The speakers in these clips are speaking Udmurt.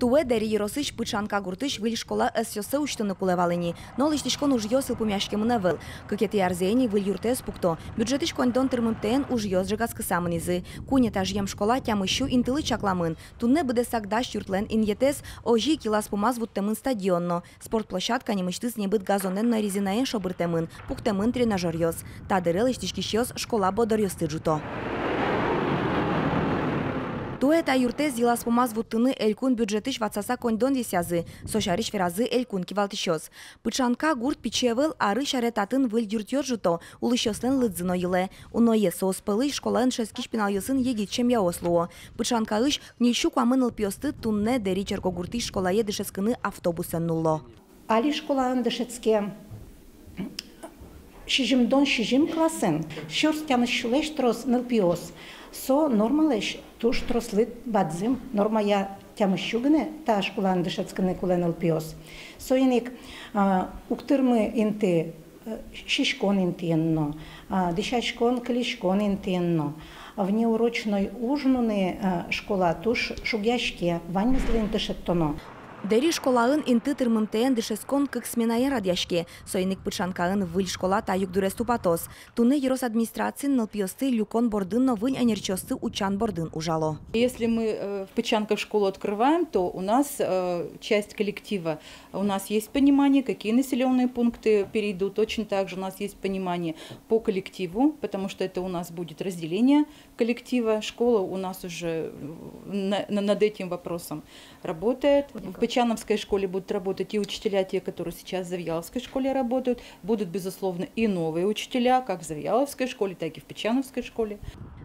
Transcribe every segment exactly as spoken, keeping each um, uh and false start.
Туэ Дэри ёросысь Пычанка гуртысь выль школа ӧсъёссэ усьтыны кулэ вал ини, но лэсьтӥськон ужъёс йылпумъяськемын ӧвӧл. Кыкетӥ арзэ ини выль юртэз пукто. Бюджетысь коньдон тырмымтэен ужъёс ӝегатскыса мынӥзы. Куинь этажъем школа тямыссю интылы чакламын. Туннэ быдэсак дась юртлэн инъетэз, озьы ик йылаз-пумаз вуттэмын стадион но. Спорт площадка нимысьтыз небыт газонэн но резинаен шобыртэмын, пуктэмын тренажёръёс. Та дыре лэсьтӥськисьёс школа борддоръёсты ӝуто. Туэ та юртэз йылаз-пумаз вуттыны элькун бюджетысь ватсаса коньдон висъязы, со сярысь веразы элькун кивалтӥсьёс. Пычанка гурт пичи ӧвӧл, арысь аре татын выль юртъёс ӝуто, улӥсьёслэн лыдзы но йылэ. Уноез соос пӧлысь школаын дышетскись пиналъёсын егит семьяос луо. Пычанкаысь ньыльсю куамын нылпиосты туннэ Дэри черкогуртысь школае дышетскыны автобусэн нулло. Али школаын дышетске сизьымдон сизьым классын сюрс тямыссюлэсь трос нылпиос. Со нормалэсь туж трослы бадӟым, нормая тямыссю гинэ та школаын дышетскыны кулэ нылпиос. Соин ик, а, уг тырмы инты, э, сиськон интыен но, а, дӥсяськон, кылиськон интыен но. Внеурочной уж нуны, э, школа туж шугъяське, ваньмызлы инты шедьтоно. Дэри школаын инты тырмымтэен дышетскон кык сменаен радъяське. Соин ик Пычанкаын выль школа та югдурез тупатоз. Туннэ ёрос администрациын нылпиосты люкон бордын но выль ӧнерчиосты утчан бордын ужало. Если мы, э, в Пычанках школу открываем, то у нас, э, часть коллектива, у нас есть понимание, какие населённые пункты перейдут. Точно так же у нас есть понимание по коллективу, потому что это у нас будет разделение коллектива. Школа у нас уже, э, на-, на-, над этим вопросом работает. В Пычановской школе будут работать и учителя, те, которые сейчас в Завьяловской школе работают, будут, безусловно, и новые учителя, как в Завьяловской школе, так и в Пычановской школе.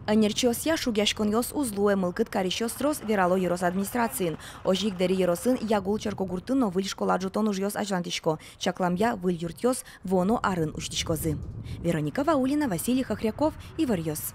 Ӧнерчиосъя шугъяськонъёс уз луэ, мылкыд карисьёс трос, верало ёрос администрациын. Озьы ик Дэри ёросын Ягул черкогуртын но выль школа ӝутон ужъёс азьлантӥсько. Чакламъя, выль юртъёс вуоно арын усьтӥськозы. Вероника Ваулина, Василий Хохряков, «Иворъёс».